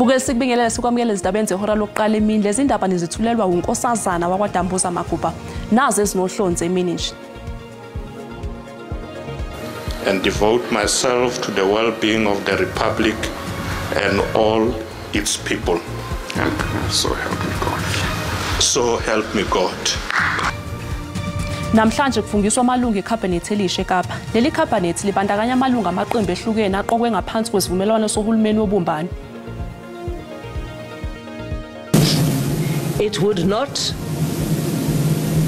Mbukeli, sikubingelele sikwamukele ezindabeni zehora lokuqala emini. Lezi ndaba nizithulelwa uNkosazana wakwaDambuza Maguba. Nazi ezinohlonze emini nje. And devote myself to the well-being of the Republic and all its people. And so help me God. So help me God. Namhlanje kufungiswa amalungu eKhabhinethi elisha eKapa. Leli khabhinethi libandakanya amalungu amaqembu ehlukene aqokwe ngaphansi kwesivumelwano sohulumeni wobumbano. It would not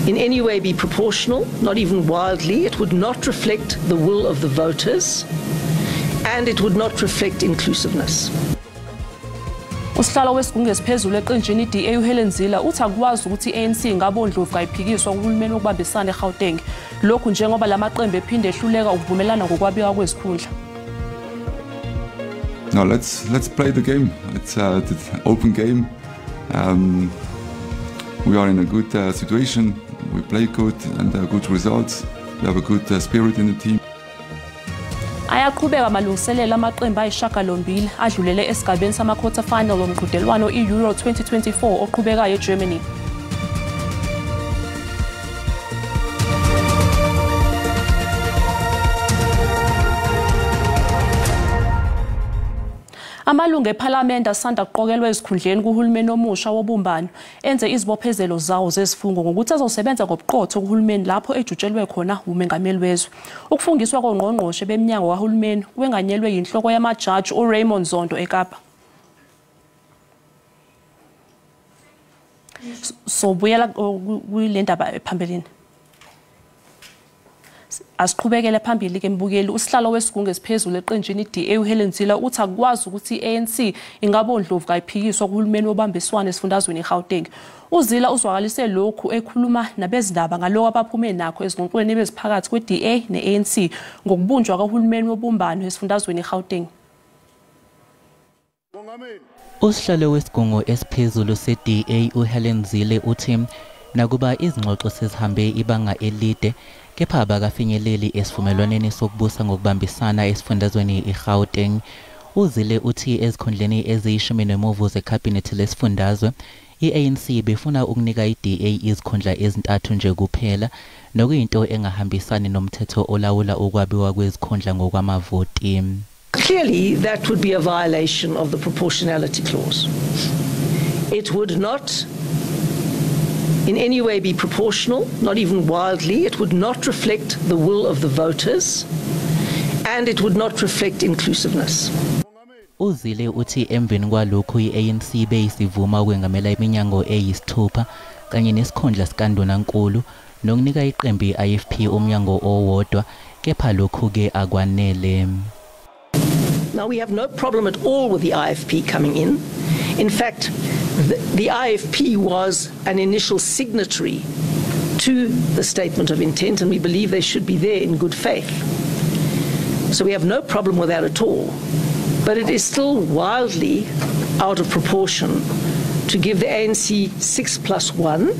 in any way be proportional, not even wildly. It would not reflect the will of the voters, and it would not reflect inclusiveness. Usihlalo wesigungu esiphezulu eqenjini iDA uHelen Zille uthi akwazi ukuthi iANC ingabondlovu kayiphikiswa kuhulumeni wokubambisana eGauteng. Lokhu njengoba lamaqembu ephinde ehluleka ukuvumelana ngokwabiwa kwezikhundla. No, let's play the game. It's an open game. We are in a good situation. We play good and good results. We have a good spirit in the team. Ayaqhubeka amalungiselelo amaqembu ayishagalombili adlulele esigabeni sama-quarter final womqhudelwano i-Euro 2024 oqhubekayo eGermany. Amalungu ePhalamende asanda kuqokelwa ezikhundleni kuhulumeni omusha wobumbano enze izibophezelo zawo zezifungo ngokuthi azosebenza ngobuqotho kuhulumeni lapho ejutshelwe khona umengameli wezwe. Ukufungiswa kongqongqoshe beminyango kahulumeni kwenganyelwe yinhloko yamajaji uRaymond Zondo eKapa. Sobuyela kule ndaba phambilini. Asiqhubekele phambili ke mbukeli. Usihlalo wesigungu esiphezulu eqenjini iDA uHelen Zille uthi akwazi ukuthi iANC ingabondlovu kayiphikiswa kuhulumeni wobambiswano esifundazweni iGauteng. UZille uzwakalise lokhu ekhuluma nabezindaba ngaloko abaphume nakho ezingxoxweni ebeziphakathi kweDA neANC ngokubunjwa kahulumeni wobumbano esifundazweni iGauteng. Usihlalo wesigungu esiphezulu seDA uHelen Zille uthi nakuba izingxoxo sezihambe ibanga elide kepha abakafinyeleli esivumelwaneni sokubusa ngokubambisana esifundazweni iGauteng. UZille uthi ezikhundleni eziyi-14 zekhabhinethi lesifundazwe iANC befuna ukunika iDA izikhundla ezintathu nje kuphela, nokuyinto engahambisani nomthetho olawula ukwabiwa kwezikhundla ngokwamavoti. Clearly that would be a violation of the proportionality clause. It would not in any way be proportional, not even wildly. It would not reflect the will of the voters, and it would not reflect inclusiveness. UZille uthi emveni kwalokhu iANC beyisivuma ukwengamela iminyango eyisithupha kanye nesikhundla sikandunankulu nokunika iqembu iIFP umnyango owodwa, kepha lokhu ke akwanele. Now we have no problem at all with the IFP coming in. In fact, the IFP was an initial signatory to the statement of intent, and we believe they should be there in good faith. So we have no problem with that at all. But it is still wildly out of proportion to give the ANC 6+1,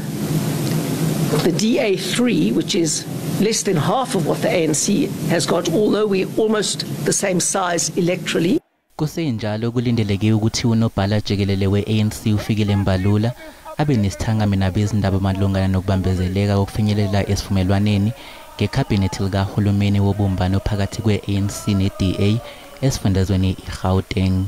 the DA 3, which is less than half of what the ANC has got, although we're almost the same size electorally. Kusenjalo kulindeleke ukuthi unobhala jikelele we-ANC uFikile Mbalula abe nesithangami nabezindaba malungana nokubambezeleka kokufinyelela esivumelwaneni ngekhabhinethi likahulumeni wobumbano phakathi kwe-ANC ne-DA esifundazweni iGauteng.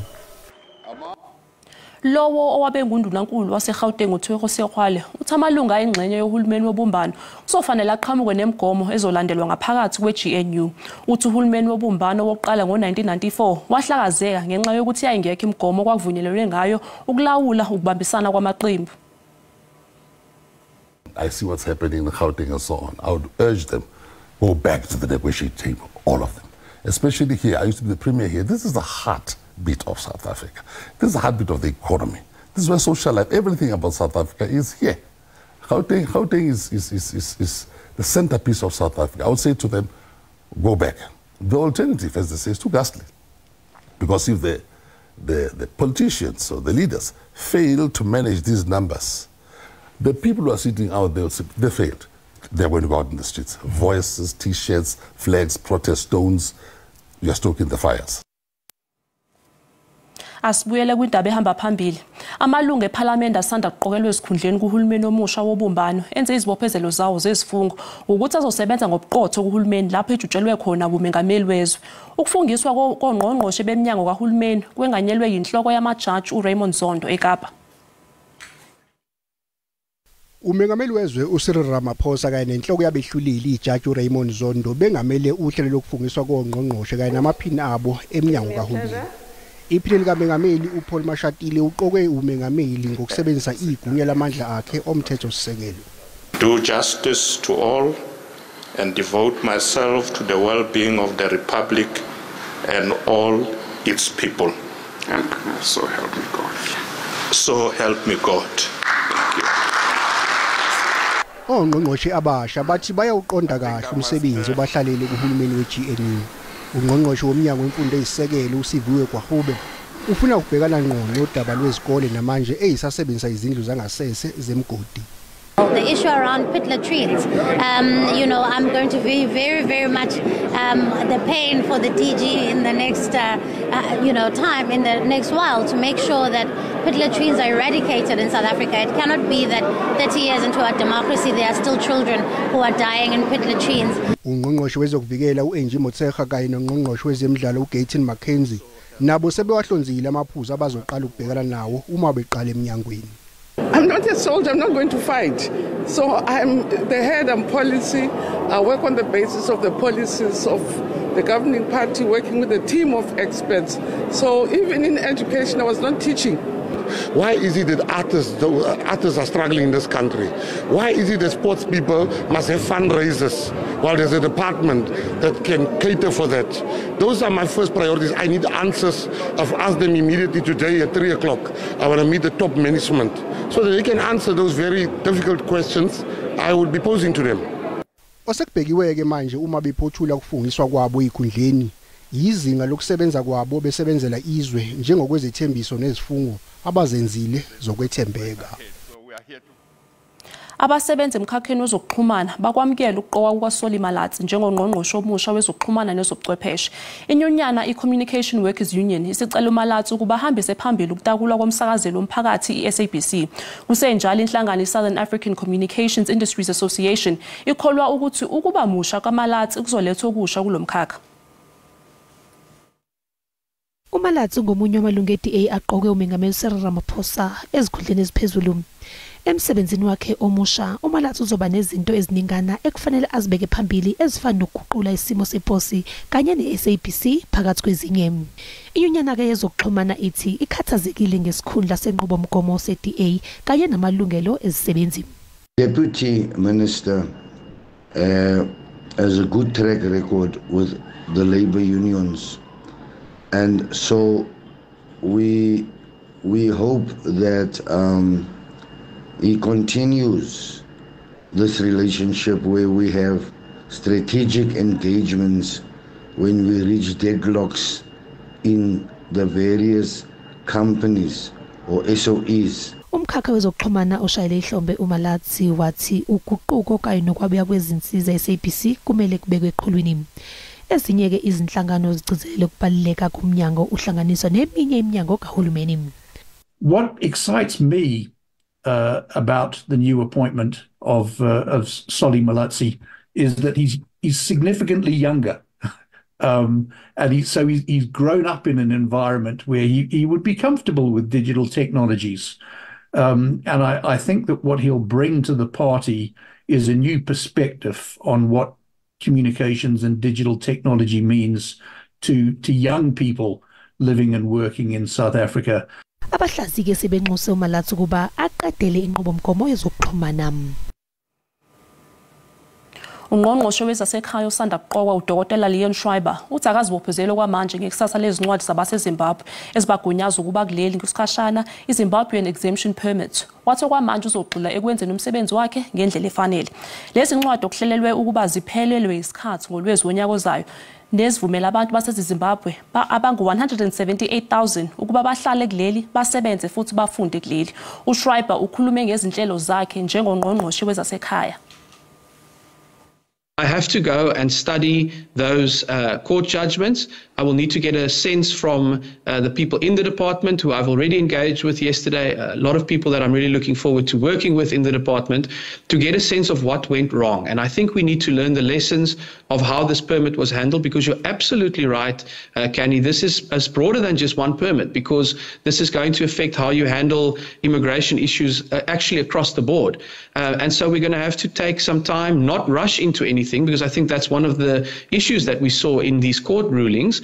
Lowo owabe ngundunankulu waseGauteng uThoko Sekwale uthi amalungu ayingxenye yohulumeni wobumbano kuzofanele aqhamuke nemigomo ezolandelwa ngaphakathi kwe-GNU. Uthi uhulumeni wobumbano wokuqala ngo-1994 wahlakazeka ngenxa yokuthi yayingekho imigomo okwakuvunyelwe ngayo ukulawula ukubambisana kwamaqembu. I see what's happening in Gauteng and so on. I would urge them, go back to the negotiating table, all of them. Especially here, I used to be the premier here. This is the heartbeat of South Africa. This is the heartbeat of the economy. This is where social life, everything about South Africa is here. Gauteng is the centerpiece of South Africa. I would say to them, go back. The alternative, as they say, is too ghastly. Because if the politicians or the leaders fail to manage these numbers, the people who are sitting out there, they failed. They're going to go out in the streets. Voices, T-shirts, flags, protest stones. You're stoking the fires. Asibuyele kwindaba ehamba phambili. Amalungu ePhalamende asanda kuqokelwa ezikhundleni kuhulumeni omusha wobumbano enze izibophezelo zawo zezifungo ukuthi azosebenza ngobuqotho kuhulumeni lapho ejutshelwe khona umengameli wezwe. Ukufungiswa kongqongqoshe beminyango kahulumeni kwenganyelwe yinhloko yamajaji uRaymond Zondo eKapa. Umengameli wezwe uCyril Ramaphosa kanye nenhloko yabehluleli ijaji uRaymond Zondo bengamele uhlelo lokufungiswa kongqongqoshe kanye namaphini abo eminyango kahulumeni. Iphini likamengameli uPaul Mashatile uqokwe umengameli ngokusebenzisa igunya lamandla akhe omthethosisekelo. Do justice to all and devote myself to the well-being of the Republic and all its people. And so help me God. So help me God. Thank you. Ongqongqoshe abasha bathi bayawuqonda kahle umsebenzi obahlalele kuhulumeni we-GNU. Ungqongqoshe womnyango wemfundo eyisisekelo uSiviwe Gwarube ufuna ukubhekana ngqo nodaba lwezikole namanje eyisasebenzisa izindlu zangasese zemigodi. The issue around pit latrines, you know, I'm going to be very, very much the pain for the DG in the next, you know, time, in the next while, to make sure that pit latrines are eradicated in South Africa. It cannot be that 30 years into our democracy, there are still children who are dying in pit latrines. Ungqongqoshe wezokuvikela uAngie Motshekga kanye nongqongqoshe wezemidlalo uGayton McKenzie nabo sebewahlonzile amaphuzu abazoqala ukubhekana nawo uma beqala eminyangweni. I'm not a soldier, I'm not going to fight. So I'm the head on policy. I work on the basis of the policies of the governing party, working with a team of experts. So even in education, I was not teaching. Why is it that artists are struggling in this country? Why is it that sports people must have fundraisers while there's a department that can cater for that? Those are my first priorities. I need answers. I've asked them immediately today at 3 o'clock. I want to meet the top management so that they can answer those very difficult questions I would be posing to them. Osekubhekiwe-ke manje uma bephothula ukufungiswa kwabo ezikhundleni yizinga lokusebenza kwabo besebenzela izwe njengokwezethembiso nezifungo abazenzile zokwethembeka. Abasebenzi emkhakheni wezokuxhumana bakwamukela ukuqokwa kukaSolly Malatsi njengongqongqoshe omusha wezokuxhumana nezobuchwepheshe. Inyunyana i-Communication Workers Union isicela uMalatsi ukuba ahambise phambili ukutakulwa komsakazelo womphakathi i-SABC. Kusenjalo inhlangano i-Southern African Communications Industries Association ikholwa ukuthi ukuba musha kaMalatsi kuzoletha okusha kulomkhakha. uMalatsi ungomunye wamalungu e-DA aqokwe umengameli Cyril Ramaphosa ezikhundleni eziphezulu. Emsebenzini wakhe omusha, uMalatsi uzoba nezinto eziningana ekufanele azibeke phambili ezifana nokuguqula isimo seposi kanye ne-SABC phakathi kwezinye. Inyunyana-ke yezokuxhumana ithi ikhathazekile ngesikhundla senqubomgomo se-DA kanye namalungelo ezisebenzi. Deputy Minister has a good track record with the labor unions. And so we hope that he continues this relationship where we have strategic engagements when we reach deadlocks in the various companies or SOEs. Umkhakha wezokuxhumana oshayele ihlombe uMalatsi wathi uguquko kanye nokwabiwa kwezinsiza SABC kumele kubekwe eqhulwini. Ezinye-ke izinhlangano zigcizelele ukubaluleka komnyango uhlanganiswa neminye iminyango kahulumeni. What excites me about the new appointment of Solly Malatsi is that he's significantly younger. And he's grown up in an environment where he would be comfortable with digital technologies. And I think that what he'll bring to the party is a new perspective on what communications and digital technology means to young people living and working in South Africa. Abahlaziyi sebenxuse uMalatsi ukuba aqedele inqubomgomo yezokuxhumana. Ungqongqoshe wezasekhaya osanda kuqokwa uDokotela Leon Schreiber uthi akazibophezele kwamanje ngekusasa lezincwadi zabaseZimbabwe ezibagunyaza ukuba kuleli ngesikhashana iZimbabwean Exemption Permit. Wathi kwamanje uzogxila ekwenzeni umsebenzi wakhe ngendlela efanele. Lezi ncwadi okuhlelelwe ukuba ziphelelwe isikhathi ngoLwezi wonyaka ozayo nezivumela abantu baseZimbabwe abangu-178,000 ukuba bahlale kuleli, basebenze futhi bafunde kuleli. uSchreiber ukhulume ngezinhlelo zakhe njengongqongqoshe wezasekhaya. I have to go and study those court judgments. I will need to get a sense from the people in the department who I've already engaged with yesterday, a lot of people that I'm really looking forward to working with in the department, to get a sense of what went wrong. And I think we need to learn the lessons of how this permit was handled, because you're absolutely right, Kenny, this is as broader than just one permit, because this is going to affect how you handle immigration issues actually across the board. And so we're going to have to take some time, not rush into anything, because I think that's one of the issues that we saw in these court rulings,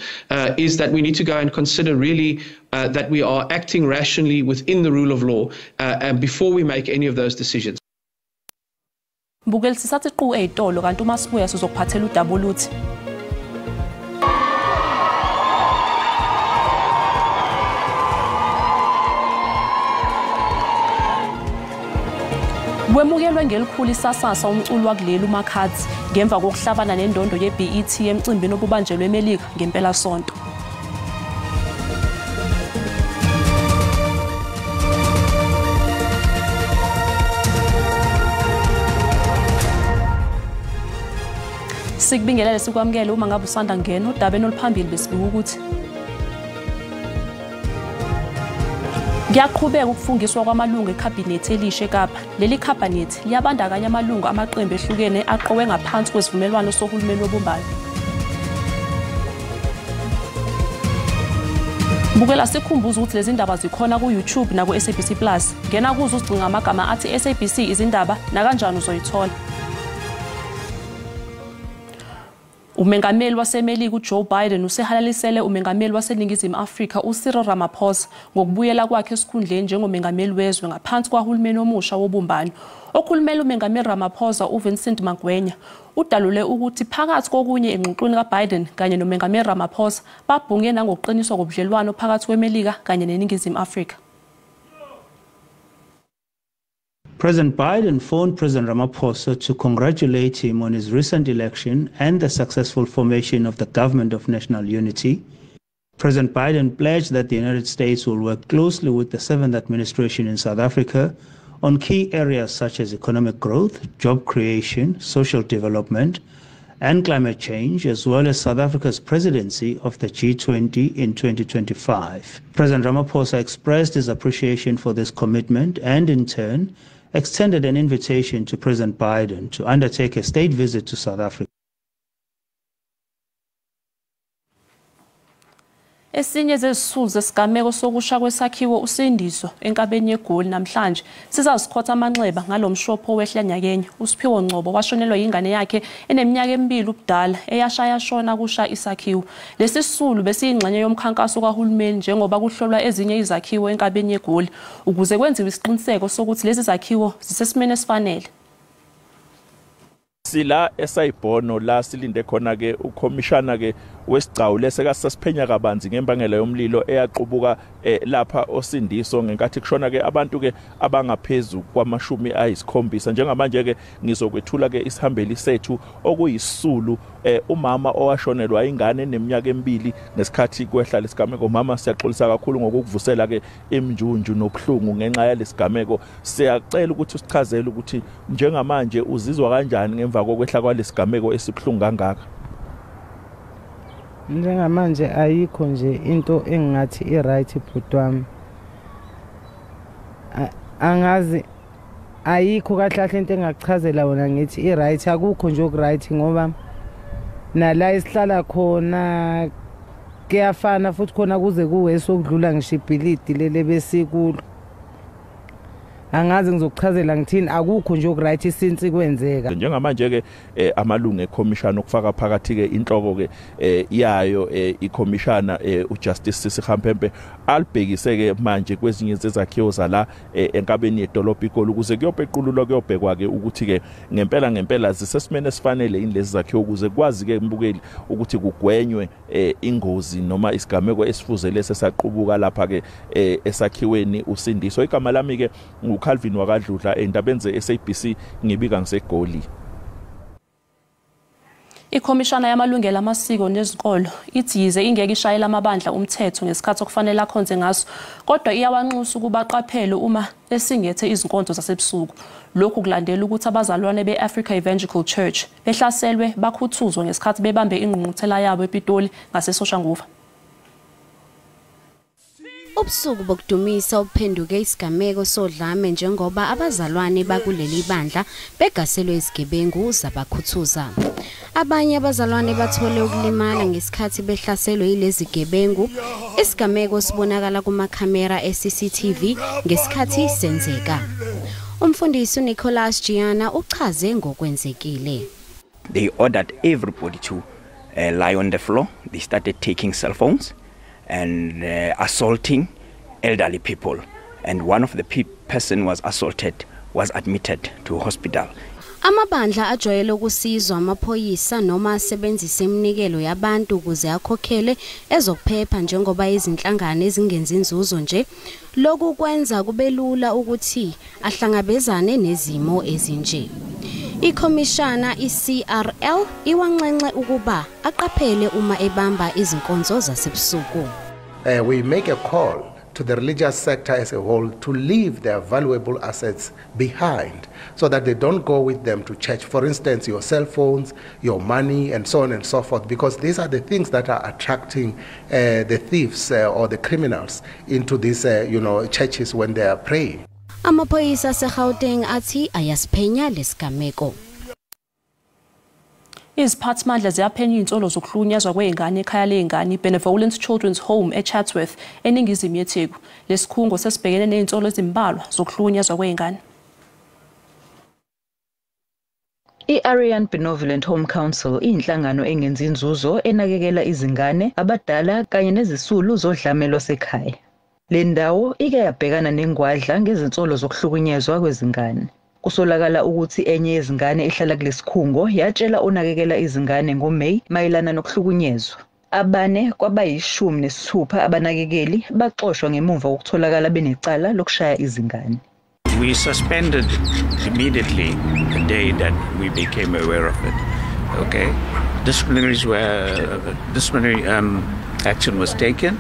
is that we need to go and consider really that we are acting rationally within the rule of law and before we make any of those decisions. Mbukeli sisathi qhu eyitolo kanti uma sibuya sizokuphathela udaba oluthi Wemukelwe ngelikhulu isasasa umculo wakuleli uMakhadzi ngemva kokuhlabana nendondo ye-BET emcimbini obubanjelwe eMelika ngempelasonto. Sikubingelele sikwamukele uma ngabe usanda ngena udabeni oluphambili besibika ukuthi kuyaqhubeka ukufungiswa kwamalungu ekhabhinethi elisha eKapa. Leli khabhinethi liyabandakanya amalungu amaqembu ehlukene aqowe ngaphansi kwesivumelwano sohulumeni wobumbano. Bukela sikhumbuza ukuthi lezi ndaba zikhona ku-YouTube naku-SABC Plus. Ngena kuzo usigcinga amagama athi SABC izindaba nakanjani uzoyithola. Umengameli waseMelika uJoe Biden usehalalisele umengameli waseNingizimu Afrika uCyril Ramaphosa ngokubuyela kwakhe esikhundleni njengomengameli wezwe ngaphansi kwahulumeni omusha wobumbano. Okhulumela umengameli Ramaphosa uVincent Magwenya udalule ukuthi phakathi kokunye engxoxweni kaBiden kanye nomengameli Ramaphosa babhunge nangokuqiniswa kobudlelwano phakathi kweMelika kanye neNingizimu Afrika. President Biden phoned President Ramaphosa to congratulate him on his recent election and the successful formation of the Government of National Unity. President Biden pledged that the United States will work closely with the 7th administration in South Africa on key areas such as economic growth, job creation, social development, and climate change, as well as South Africa's presidency of the G20 in 2025. President Ramaphosa expressed his appreciation for this commitment and, in turn, extended an invitation to President Biden to undertake a state visit to South Africa. Esinye zezisulu zesigameko sokusha kwesakhiwo uSindiso enkabeni yeGoli namhlanje sizazikhotha amanxeba ngalomshopho owehla nyakenye. uSiphiwo Ngcobo washonelwa ingane yakhe eneminyaka emibili ubudala eyasha yashona kusha isakhiwo. Lesi sisulu besiyingxenye yomkhankaso kahulumeni njengoba kuhlolwa ezinye izakhiwo enkabeni yeGoli ukuze kwenziwe isiqiniseko sokuthi lezi zakhiwo zisesimeni esifanele. Sila esayibhono la silinde khona ke ukhomishana ke wesigcawu lesekasasiphenya kabanzi ngembangela yomlilo eyaqubuka lapha oSindiso ngenkathi kushona ke abantu ke abangaphezulu kwamashumi ayisikhombisa. Njengamanje ke ngizokwethula ke isihambeli sethu okuyisulu umama owashonelwa ingane eneminyaka emibili ngesikhathi kwehla lesigameko. Mama, siyaxolisa kakhulu ngokukuvusela ke imjunju nobuhlungu ngenxa yalesigameko. Siyacela ukuthi usichazele ukuthi njengamanje uzizwa kanjani ngemva kokwehla kwalesigameko esibuhlungu kangaka. Njengamanje ayikho nje into engingathi i-right bhuti wami. Angazi, ayikho kahle kahle into engakuchazela wona ngithi i-right. Akukho nje oku-right ngoba nala esihlala khona kuyafana futhi khona kuze kuwesi okudlula ngisho ibhilidi leli besikulo. Angazi ngizokuchazela ngithini, akukho nje oku-right since kwenzeka. Njengamanje ke amalungu ekhomishana okufaka phakathi ke inhloko ke yayo ikhomishana uJustice Sisi Khampepe alibhekise ke manje kwezinye zezakhiwo zala enkabeni yedolobha iGoli ukuze kuyopeqululwa kuyobhekwa ke ukuthi ke ngempela ngempela zisesimeni esifanele yini lezi zakhiwo ukuze kwazi ke mbukeli ukuthi kugwenywe ingozi noma isigameko esifuze lesi esaqubuka lapha ke esakhiweni uSindiso. Igama lami ke Calvin Wakadludla endabeni ze-SABC ngibika ngiseGoli. Ikhomishana yamalungelo amasiko nezinkolo ithi yize ingeke ishayela amabandla umthetho ngesikhathi okufanele akhonze ngaso, kodwa iyawanxusa ukuba aqaphele uma esingethe izinkonzo zasebusuku. Lokhu kulandela ukuthi abazalwane be-Africa Evangelical Church behlaselwe bakhuthuzwa ngesikhathi bebambe ingqungquthela yabo ePitoli ngaseSoshanguve. Ubusuku bokudumisa obuphenduke isigameko sodlame njengoba abazalwane bakuleli bandla begaselwe izigebengu zabakhuthuza. Abanye abazalwane bathole ukulimala ngesikhathi behlaselwe yilezi gebengu. Isigameko sibonakala kumakhamera e-CCTV ngesikhathi senzeka. Umfundisi uNicholas Gianna uchaze ngokwenzekile. They ordered everybody to lie on the floor. They started taking cell phones and assaulting elderly people, and one of the person was assaulted was admitted to hospital. Amabandla ajwayele ukusizwa amaphoyisa noma asebenzise iminikelo yabantu ukuze akhokhele ezokuphepha njengoba izinhlangano ezingenzi inzuzo nje. Lokhu kwenza kube lula ukuthi ahlangabezane nezimo ezinje. Ikhomishana iCRL iwanxenxe ukuba aqaphele uma ebamba izinkonzo zasebusuku. We make a call to the religious sector as a whole to leave their valuable assets behind so that they don't go with them to church. For instance, your cell phones, your money, and so on and so forth, because these are the things that are attracting the thieves or the criminals into these churches when they are praying. Amaphoyisa aseGauteng athi ayasiphenya lesigameko. Iziphathimandla ziyaphenya izinsolo zokuhlukunyezwa kwezingane ekhaya lezingane iBenevolent Children's Home eChatsworth eningizimu yeTheku. Lesikhungo sesibhekene nezinsolo ezimbalwa zokuhlukunyezwa kwezingane. I-Arian Benevolent Home Council iyinhlangano engenzi inzuzo enakekela izingane, abadala kanye nezisulu zodlame lwasekhaya. Le ndawo ike yabhekana nengwadla ngezinsolo zokuhlukunyezwa kwezingane. Kusolakala ukuthi enye yezingane ehlala kulesikhungo yatshela onakekela izingane ngoMeyi mayelana nokuhlukunyezwa. 4 kwabayi-16 abanakekeli baxoshwa ngemuva kokutholakala benecala lokushaya izingane. We suspended immediately the day that we became aware of it. Okay, disciplinary action was taken.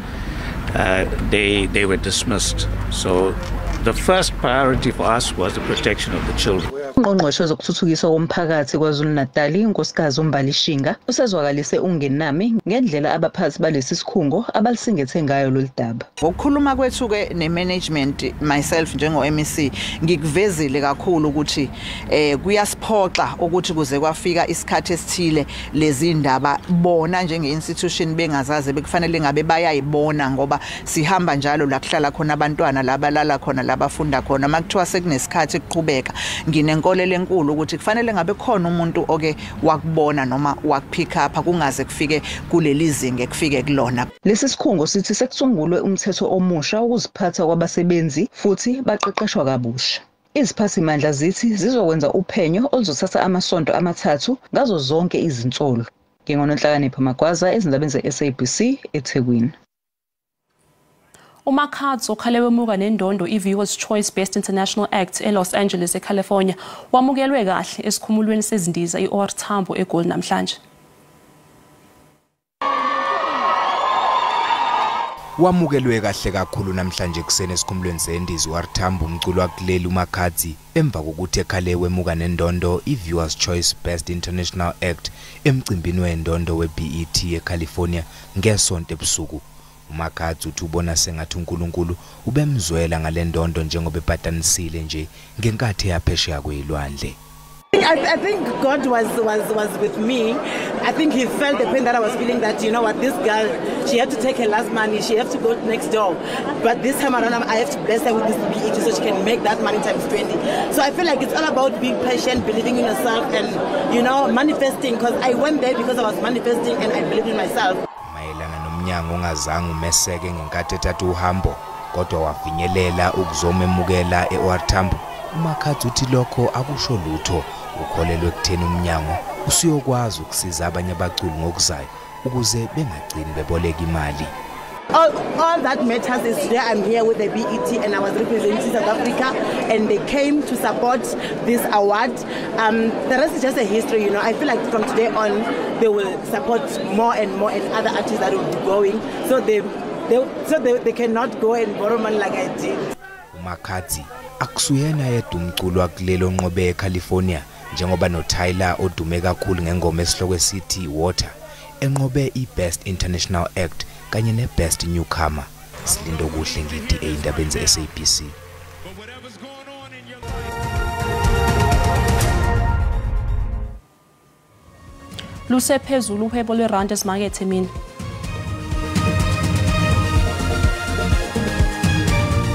They were dismissed. So the first priority for us was the protection of the children. Ungqongqoshe wezokuthuthukiswa komphakathi KwaZulu-Natal uNkosikazi uMbali Shinga usezwakalise ungenami ngendlela abaphathi balesi sikhungo abalisingethe ngayo lolu daba. Ngokukhuluma kwethu ke ne-management, myself njengo-MEC, ngikuvezile kakhulu ukuthi kuyasiphoxa ukuthi kuze kwafika isikhathi esithile lezi ndaba bona njenge-institution bengazazi, bekufanele ngabe bayayibona ngoba sihamba njalo la kuhlala khona abantwana, labalala khona, labafunda khona. Makuthiwa sekunesikhathi kuqhubeka, nginenkolelo enkulu ukuthi kufanele ngabe khona umuntu oke wakubona noma wakupick up kungaze kufike kuleli zinga kufike kulona. Lesi sikhungo sithi sekusungulwe umthetho omusha wokuziphatha kwabasebenzi futhi baqeqeshwa kabusha. Iziphathimandla zithi zizokwenza uphenyo oluzothatha amasonto 3 ngazo zonke izinsolo. NgingoNonhlakanipho Magwaza ezindabeni ze-SABC eThekwini. uMakhadzi okhale wemuka nendondo i-Viewers Choice Best International Act eLos Angeles eCalifornia wamukelwe kahle esikhumulweni sezindiza i-OR Tambo eGoli namhlanje. Wamukelwe kahle kakhulu namhlanje kuseni esikhumulweni sendiza u-OR Tambo umculo wakuleli uMakhadzi emva kokuthi ekhale wemuka nendondo i-Viewers Choice Best International Act emcimbini wendondo we-BET eCalifornia ngesonto ebusuku. uMakhadzi uthi ubona sengathi uNkulunkulu ubemzwela ngalendondo njengoba epatanisile nje ngenkathi yaphesheya kwelwandle. I think God was with me. I think he felt the pain that I was feeling, that, you know what, this girl, she had to take her last money, she had to go next door. But this time around, I have to bless her with this BET so she can make that money times 20. So I feel like it's all about being patient, believing in yourself and, you know, manifesting, because I went there because I was manifesting and I believed in myself. Mayelana nomnyango ongazange umeseke ngenkathi ethatha uhambo kodwa wafinyelela ukuzomemukela e-OR Tambo, uMakhadzi uthi lokho akusho lutho. Ukholelwe ekutheni umnyango usuyokwazi ukusiza abanye abaculi ngokuzayo ukuze bengagcini beboleka imali. All that matters is today I'm here with the BET and I was representing South Africa and they came to support this award. The rest is just a history. I feel like from today on they will support more and more and other artists that will be going. So they cannot go and borrow money like I did. UMakhadzi akusuyena yedwa umculo wakuleli onqobe eCalifornia, njengoba noTyla odume kakhulu ngengoma esihloko esithi Water enqobe iBest International Act kanye neBest Newcomer. Silindokuhle ngithi eyindabeni ze-SABC. Lusephezulu uhwebo lwerandi ezimakethe emini.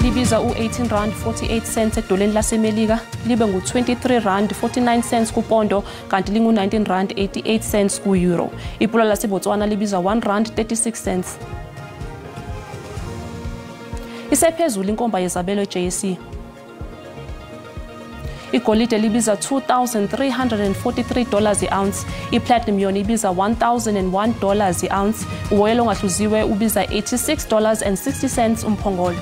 Libiza u-18 rand 48 cents edoleni laseMelika, libe ngu-23 rand 49 cents kupondo, kanti lingu-19 rand 88 cents ku-euro. Ipula laseBotswana libiza 1 rand 36 cents. Isephezulu inkomba yezabelo e-JSE. Igolide libiza $2343 i-ounce, iplatinum yona ibiza $1001 i-ounce. Uwoyela ongahluziwe ubiza $86.60 umphongolo.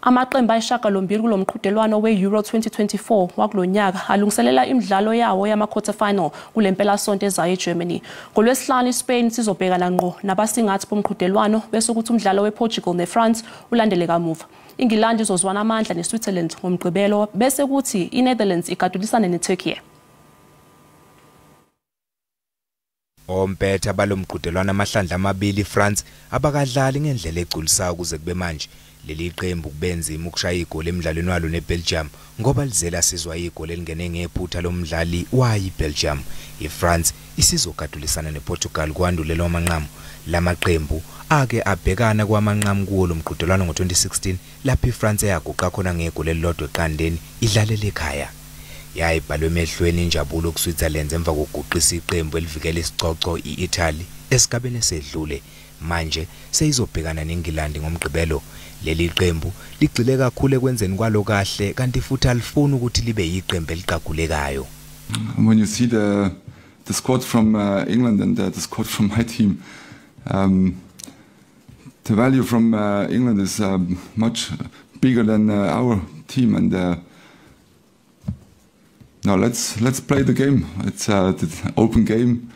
Amaqembu ayishagalombili kulo mqhudelwano we-Euro 2024 wakulo nyaka alungiselela imidlalo yawo yama-quarter final kule mpelasonto ezayo eGermany. NgoLwesihlanu iSpain sizobhekana ngqo nabasingathi bomqhudelwano, bese kuthi umdlalo wePortugal neFrance ulandele kamuva. INgilandi izozwana amandla neSwitzerland ngoMgqibelo, bese kuthi iNetherlands igadulisane neTurkey. Ompetha balomqhudelwano amahlandla amabili, France, abakadlali ngendlela egculisayo kuze kube manje. Leli qembu kubenzima ukushaya igoli emidlalweni walo neBelgium ngoba lizela sizwa igoli elingene ngephutha lomdlali wayiBelgium. IFrance isizogadulisana nePortugal kwandulela wamanqamu. Lamaqembu ake abhekana kwamanqamu kuwo lo mqhudelwano ngo-2016, lapho iFrance yaguqa khona ngegoli elilodwa eqandeni idlalela ekhaya. Yayibhalwe emehlweni injabulo kuSwitzerland emva kokuguqisa iqembu elivikela isicoco i-Italy esigabeni esedlule. Manje seyizobhekana neNgilandi ngoMgqibelo. Leli qembu ligxile kakhulu ekwenzeni kwalo kahle, kanti futhi alifuni ukuthi libe yiqembu eliqagulekayo. When you see the squad from England and the squad from my team, the value from England is much bigger than our team, and now let's play the game. It's an open game.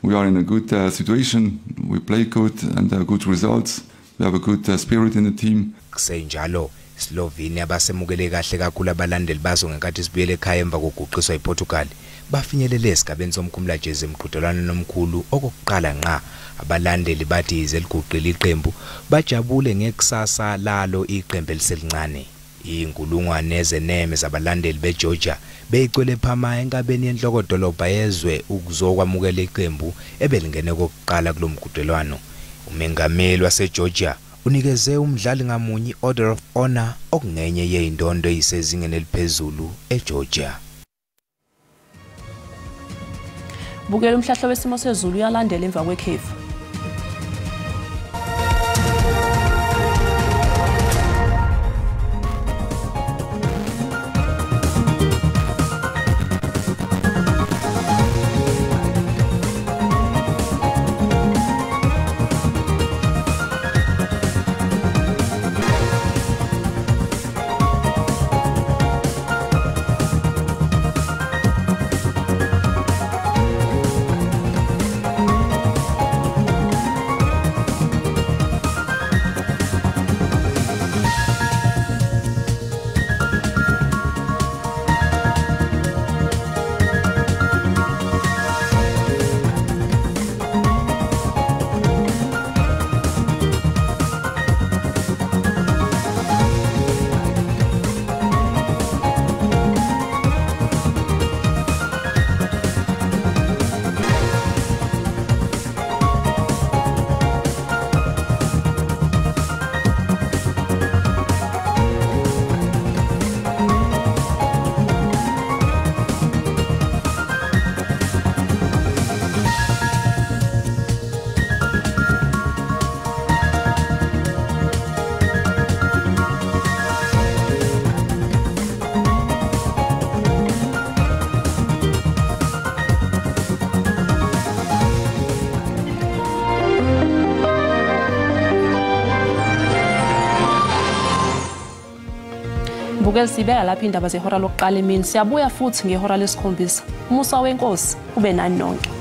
We are in a good situation. We play good and good results. We have a good spirit in the team. Kusenjalo, Slovenia basemukele kahle kakhulu abalandeli bazo ngenkathi sibuyele ekhaya emva kokuguqiswa iPortugal. Bafinyelele esigabeni somkhumulajezi emqhudelwano nomkhulu okokuqala ngqa. Abalandeli bathi yize liguqile iqembu, bajabule ngekusasa lalo iqembu eliselincane. Inkulungwane ezeneme zabalandeli beGeorgia beyigcwele phama enkabeni yenhlokodolobha yezwe ukuzokwamukela iqembu ebelingene kokuqala kulomqhudelwano. Umengameli waseGeorgia unikeze umdlali ngamunye i-Order of Honor, okungenye yeyindondo eyisezingeni eliphezulu eGeorgia. Bukela umhlahlo wesimo sezulu uyalandela emva kwekhefu. Mbukeli, sibeka lapha indaba zehora lokuqala emini. Siyabuya futhi ngehora lesikhombisa. Umusa wenkosi ube nani nonke.